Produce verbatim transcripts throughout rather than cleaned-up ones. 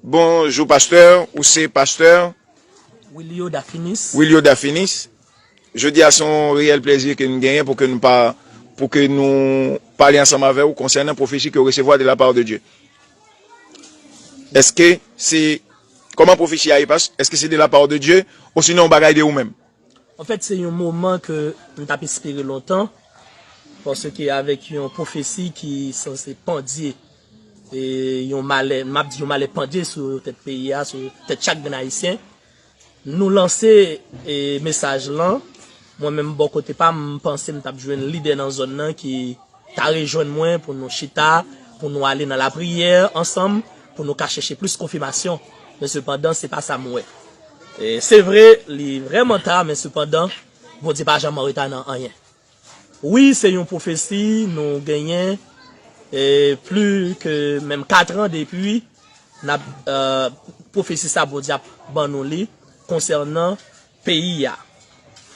Bonjou pastè, ou se pastè Wilio Dafinis. Wilio Dafinis. Jodi a se yon reyèl plezi ke nou genyen pou ke nou pa pou ke nou pale ansanm avè w konsènan pwofesi ke w resevwa de la part de Dieu. Èske se kòman pwofesi a ye pas? Èske se de la part de Dieu osinon yon bagay de ou menm? Anfèt, se yon moman ke m t ap espere lontan, paske avèk yon pwofesi ki sanse pandye, e yon malè, m ap di yon malè pandye sou tèt peyi a, sou tèt chak grenn Ayisyen. Nou lanse e, mesaj lan. Mwen menm bò kote pa m, m panse m t ap jwenn lidè nan zòn nan ki ta rejwenn mwen pou nou chita, pou nou ale nan lapriyè ansanm, pou nou ka chèche plis konfimasyon. Men sepandan, se pa sa m wè. E, se vre, li vrèman ta, men sepandan, Bondye pa janm an reta nan anyen. Wi, se yon pwofesi nou genyen e, pli ke menm kat an depi n ap e, pwofesi sa Bondye ap ban nou li konsènan peyi a.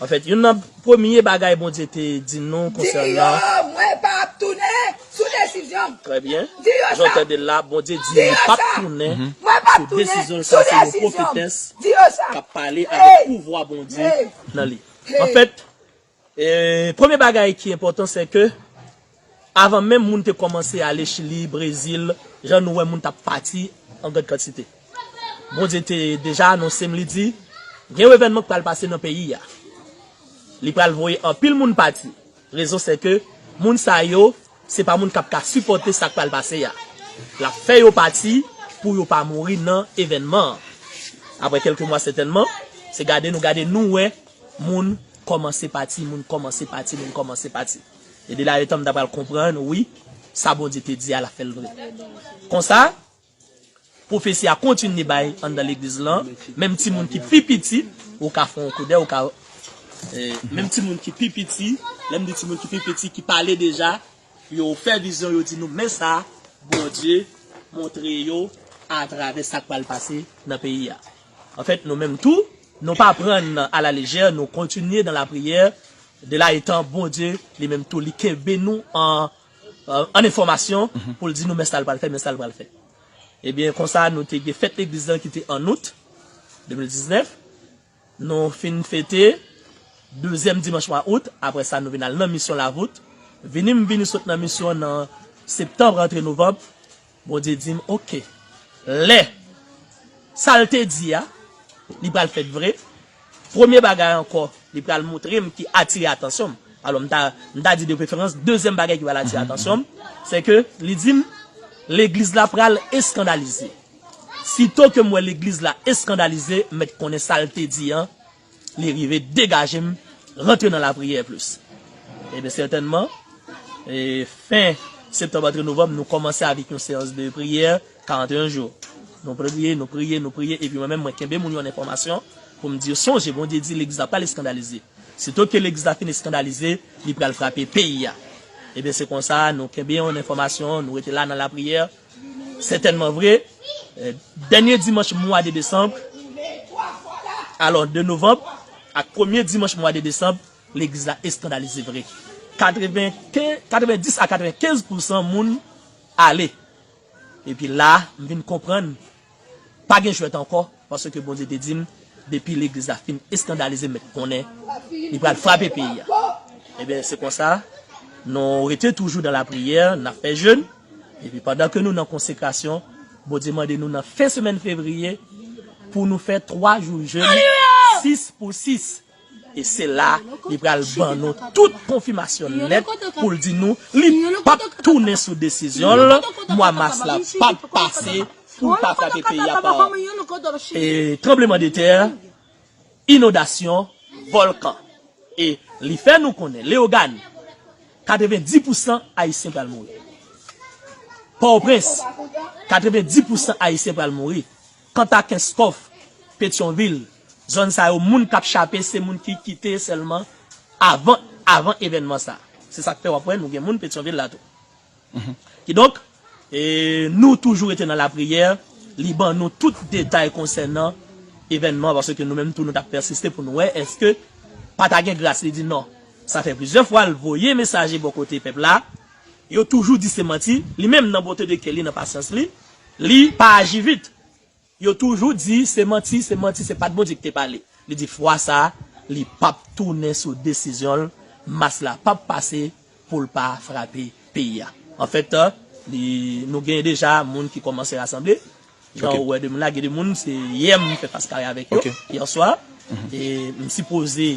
Anfèt, youn nan premye bagay Bondye te di nou konsènan. Mwen p ap tounen sou desizyon m. Trè byen. Di yo Jan w sa. Tande la, Bondye di li p ap tounen Mwen p ap sou tounen desizyon l sou sa, se yon desizyon m. pwofetès Di yo sa. K ap pale avèk pouvwa Bondye nan li. Anfèt, e, premye bagay ki enpòtan, se ke avan menm moun te kòmanse ale Chili, Brezil, jan nou wè moun t ap pati an grann kantite. Bondye te deja anonse m, li di, gen yon evènman k pral pase nan peyi a. Li pral voye anpil moun pati. Rezon se ke moun sa yo, se pa moun k ap ka sipòte sa k pral pase a. L ap fè yo pati pou yo pa mouri nan evènman an. Apre kèlke mwa sètènman, se gade nou gade nou wè moun kòmanse pati, moun kòmanse pati, moun kòmanse pati. E de la etan m ta pral konprann, wi, sa Bondye te di a, l ap fè l vre. Konsa, pwofesi a kontinye bay anndan legliz lan, menm timoun ki pi piti, ou ka fè yon koudè, ou ka. E, menm timoun ki pi piti, lè m di timoun ki pi piti, ki pale deja, yo fè vizyon, yo di nou, men sa, Bondye montre yo atravè sa k pral pase nan peyi a. Anfèt, nou menm tou, nou pa pran alalejè, nou kontinye nan lapriyè, de la etan Bondye, li menm tou, li kenbe nou an, an enfòmasyon pou l di nou men sa l pral fè, men sa l pral fè. Ebyen, konsa, nou te gen fèt legliz lan ki te an out de mil diznèf. Nou fin fete dezyèm dimanch mwa out. Apre sa, nou vin al nan misyon Lavout. Vini m vini sot nan misyon an nan septanm, rantre novanm. Bondye di m, oke. Lè sa l te di a, li pral fèt vre. Premye bagay ankò, li pral montre m ki atire atansyon m. Alò, m ta, m ta di de preferans, dezyèm bagay ki pral atire atansyon m, se ke li di m, legliz la pral eskandalize. Sito ke m wè legliz la eskandalize, m mèt konnen sa l te di an, li rive degaje m, rantre nan lapriyè plis. Ebyen, sètènman, e, fen septanm, antre novanm, nou kòmanse avèk yon seyans de priyè, karanteyen jou. Nou priye, nou priye, nou priye, epi mwen menm, mwen kenbe moun yo an enfòmasyon pou m di yo, sonje, Bondye di legliz la pral eskandalize. Sito ke legliz la fin eskandalize, li pral frape peyi a. Ebyen, se konsa, nou kenbe yon enfòmasyon, nou rete la nan lapriyè. Sètènman vre, e, dènye dimanch mwa de desanm, alò, de novanm, ak premye dimanch mwa de desanm, legliz la eskandalize vre. Katrevenkenz, katrevendis a katrevenkenz pousan moun ale. Epi la, m vin konprann, pa gen jwèt ankò, paske Bondye te di m, depi legliz la fin eskandalize, m mèt konnen, li pral frape peyi a. Ebyen, se konsa, nou rete toujou nan lapriyè, n ap fè jèn, epi pandan ke nou nan konsekrasyon, Bondye mande nou nan fen semèn fevriye, pou nou fè twa jou jèn, sis pou sis. E se la, li pral ban nou tout konfimasyon nèt pou l di nou, li p ap tounen sou desizyon l, mwa mas la p ap pase pou l pa frape peyi a pa, e, tranblemanntè, inondasyon, vòlkan. E li fè nou konnen, Leyogàn, katrevendis pousan Ayisyen pral mouri. Pòtoprens, katrevendis pousan Ayisyen pral mouri. Kanta Kenskòf, Petyonvil, zòn sa yo, moun k ap chape, se moun ki kite sèlman avan, avan evènman sa. Se sa k fè w ap wè nou gen moun Petyonvil la tou. Kidonk, e, nou toujou rete nan lapriyè, li ban nou tout detay konsènan evènman, paske nou menm tou nou t ap pèsiste pou nou wè èske pa ta gen gras. Li di non. Sa fè plizyè fwa l voye mesaje bò kote pèp la, yo toujou di se manti, li menm nan bonte de kè li, nan pasyans li, li pa aji vit. Yo toujou di se manti, se manti, se pa t Bondye ki te pale. Li di fwa sa a, li p ap tounen sou desizyon l, mas la p ap pase pou l pa frape peyi a. Anfèt, li, nou gen deja moun ki kòmanse rasanble. Jan ou wè de moun la, gen de moun, se yè m fè fas kare avèk yo, yè swa. E m sipoze,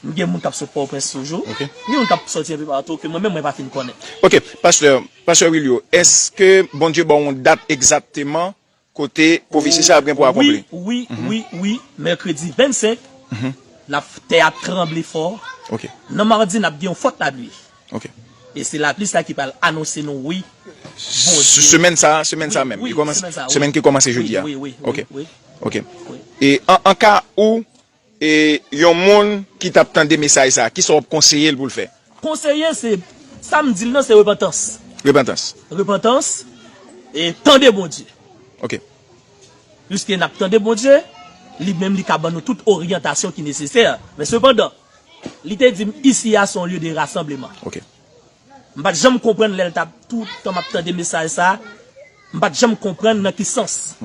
m gen moun k ap sot Pòtoprens toujou. Gen moun k ap sòti enpe patou ke mwen menm mwen pa fin konnen. Ok, pastè, pastè Wilio, èske Bondye ba w yon dat egzakteman kote pwofesi sa ap gen pou akonpli? Wi, wi, wi, wi. Mèkredi vennsenk, n ap, tè a tranble fò. Nan madi, n ap gen yon fòt lapli. E se lapli sa ki pral anonse nou, wi, Bondye. Semèn sa, semèn sa menm. Semèn ki kòmanse jodi a. Ok. Ok. E an, an ka ou, e yon moun ki t ap tande mesaj sa, kisa w ap konseye l pou l fè? Konseye, se, sa m di l nan, se repantans. Repantans. Repantans, e tande Bondye. Ok. Piske n ap tande Bondye, li menm li ka ban nou tout oryantasyon ki nesesè. Men sepandan, li te di m, isi a se yon lye de rasanbleman. Ok. M pa t janm konprann lè l t ap, toutan m ap tande mesaj sa, m pa t janm konprann nan ki sans.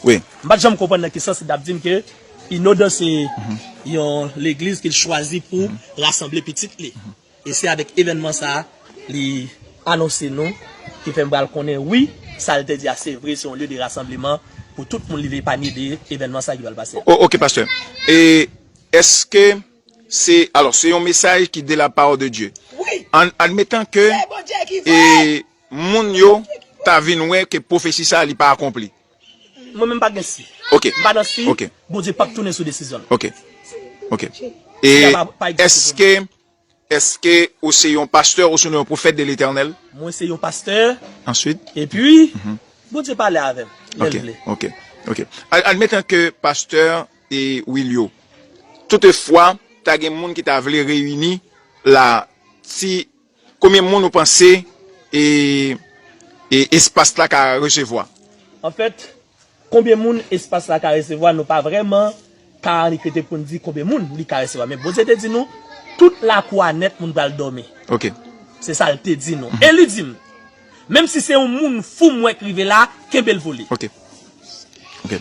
Wi. M pa t janm konprann nan ki sans li t ap di m ke Inodan se yon legliz ke l chwazi pou rasanble pitit li. E se avèk evènman sa a, li anonse nou, ki fè m pral konnen, wi, sa l te di a se vre, se yon lye de rasanbleman pou tout moun li vle epanye de evènman sa a ki pral pase a. O, ok, pastè. E èske se, alò, se yon mesaj ki de la parole de Dieu. Wi. An, admetan ke, e moun yo ta vin wè ke pwofesi sa a li pa akonpli. Mwen menm pa gen si. Ok. M pa nan si. Ok. Bondye p ap tounen sou desizyon l. Ok. Ok. E èske, èske ou se yon pastè ou se yon pwofèt de Letènèl? Mwen se yon pastè. Answit? Epi, Bondye pale avè m lè l vle. Ok. Ok. Ad-, admetan ke pastè e Wilio, toutefwa, ta gen moun ki ta vle reyini la, si Konbyen moun ou panse e, e espas la ka resevwa? Anfèt, konbyen moun espas la ka resevwa, nou pa vrèman ka annik rete pou n di konbyen moun li ka resevwa. Men Bondye te di nou, tout lakou a nèt moun pral dòmi. Ok. Se sa l te di nou. E li di m, menm si se yon moun fou m wè k rive la, kenbe l pou li. Ok. Ok.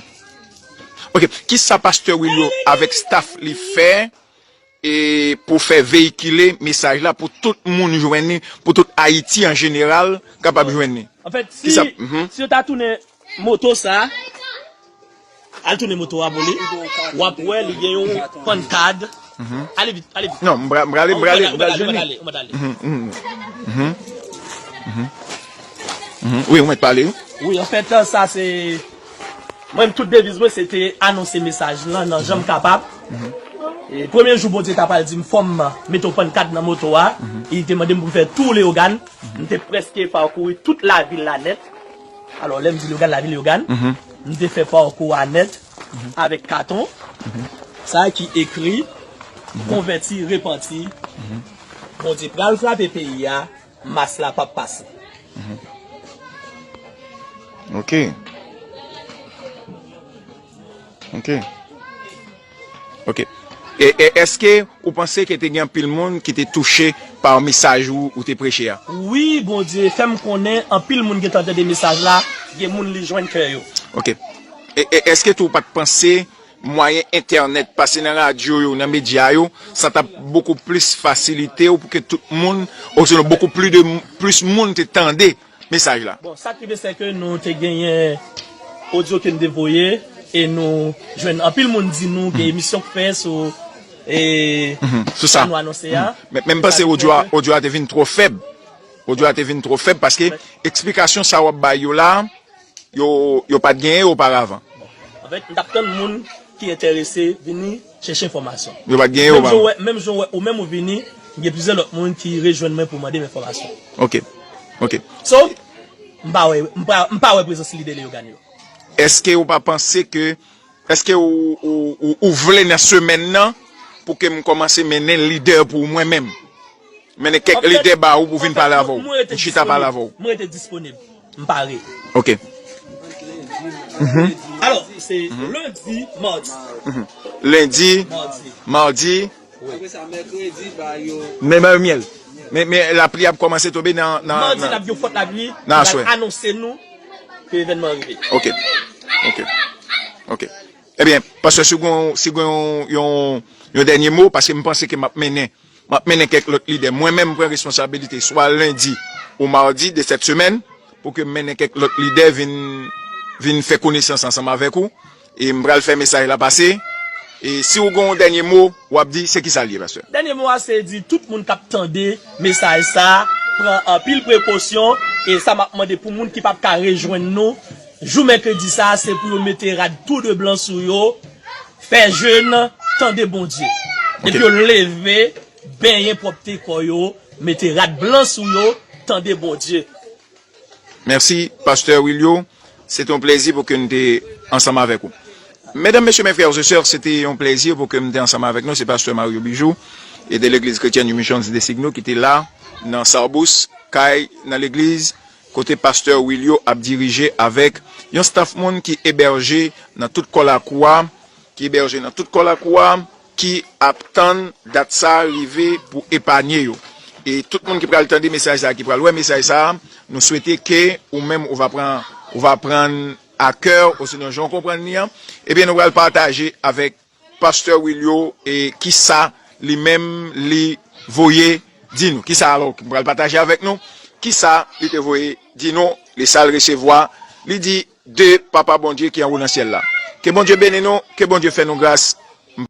Ok. Kisa pastè Wilio avèk staff li fè e pou fè veyikile mesaj la pou tout moun jwenn li, pou tout Ayiti an jeneral kapab jwenn li. Anfèt, si, si yo ta tounen moto sa, al tounen moto a pou li, w ap wè li gen yon pannkad. Ale vit, ale vit. Non, m prale, m prale, m prale, m prale jwenn li. Wi, ou mèt pale, wi. Wi, anfèt, sa se Mwen, tout deviz mwen, se te anonse mesaj lan nan jan m kapab. E premye jou Bondye ta pral di m fò m mete yon pannkad nan moto a, li te mande m pou m fè tou Leyogàn. M te prèske pakouri tout lavil la nèt. Alò, lè m di Leyogàn, lavil Leyogàn, m te fè pakou a nèt avèk katon. Sa ki ekri, konvèti, repanti. Bondye pral frape peyi a, mas la p ap pase. Ok. Ok. Ok. E, e èske ou panse ke te gen anpil moun ki te touche pa mesaj ou, ou te preche a? Wi, Bondye fè m konnen anpil moun gentan tande mesaj la, gen moun li jwenn kè yo. Ok. E, e èske tou ou pa t panse mwayen entènèt, pase nan radyo yo, nan medya yo, sa t ap bokou plis fasilite w pou ke tout moun, osinon bokou plis de, plis moun te tande mesaj la. Bon, sa k rive se ke nou te genyen odyo ke n te voye e nou jwenn anpil moun di nou gen emisyon k fè sou, e, sa nou anonse a. Men, men m panse odyo a, odyo a te vin twò fèb. Odyo a te vin twò fèb paske eksplikasyon sa w ap bay yo la, yo, yo pa t genyen oparavan. Anfèt, m t ap tann moun ki enterese vini chèche enfòmasyon. Yo pa t genyen oparavan. Menm jan w wè, menm jan w wè ou menm ou vini, gen plizyè lòt moun ki rejwenn mwen pou mande m enfòmasyon. Ok. Ok. So, m pa wè, m pa, m pa wè prezans lidè Leyogàn yo. Èske ou pa panse ke, èske ou, ou, ou, ou vle nan semèn nan pou ke m kòmanse mennen lidè pou mwen menm? Mennen kèk lidè ba ou pou vin pale avè w, pou chita pale avè w. Mwen rete disponib. M pare. Ok. Mhm. Alò, se lendi, madi. Mhm. Lendi, madi. Mèkredi, ba yo. Men ba yo myèl. Men, men lapli ap kòmanse tonbe nan, nan, madi, n ap gen fòt lapli. Nan aswè. Anonse nou. ke evènman an rive. Ok. Ok. Ok. Ebyen, pastè, si w gen, si w gen yon, yon, yon dènye mo, paske m panse ke m ap mennen, m ap mennen kèk lòt lidè. Mwen menm, m pran responsabilite, swa lendi ou madi de sèt semèn, pou ke m mennen kèk lòt lidè vin, vin fè konesans ansanm avèk ou. E m pral fè mesaj la pase. E si w gen yon dènye mo, w ap di, se kisa l ye, pastè? Dènye mo a se di tout moun k ap tande mesaj sa a, pran anpil prekosyon, e sa m ap mande pou moun ki p ap ka rejwenn nou, jou mèkredi sa a, se pou yo mete rad tou de blan sou yo, fè jèn, tande Bondye. Depi yo leve, benyen pwòpte kò yo, mete rad blan sou yo, tande Bondye. Mèsi, pastè Wilio. Se te yon plezi pou ke n te ansanm avèk ou. Medam, mesye, mes frères et sœurs, se te yon plezi pou ke m te ansanm avèk nou. Se pastè Mario Bijou e de Legliz Kretyèn Mission de Signo ki te la nan Sarbous, kay nan legliz kote pastè Wilio ap dirije avèk yon staff moun ki ebèje nan tout kò lakou a, ki ebèje nan tout kò lakou a, ki ap tann dat sa a rive pou epanye yo. E tout moun ki pral tande mesaj sa a, ki pral wè mesaj sa a, nou swete ke ou menm ou va pran, ou va pran a kè, osinon jan w konprann li an, ebyen nou pral pataje avèk pastè Wilio e kisa li menm li voye di nou. Kisa alò ki pral pataje avèk nou? Kisa li te voye di nou? Li sa l resevwa? Li di de Papa Bondye ki anwo nan syèl la. Ke Bondye beni nou, ke Bondye fè nou gras.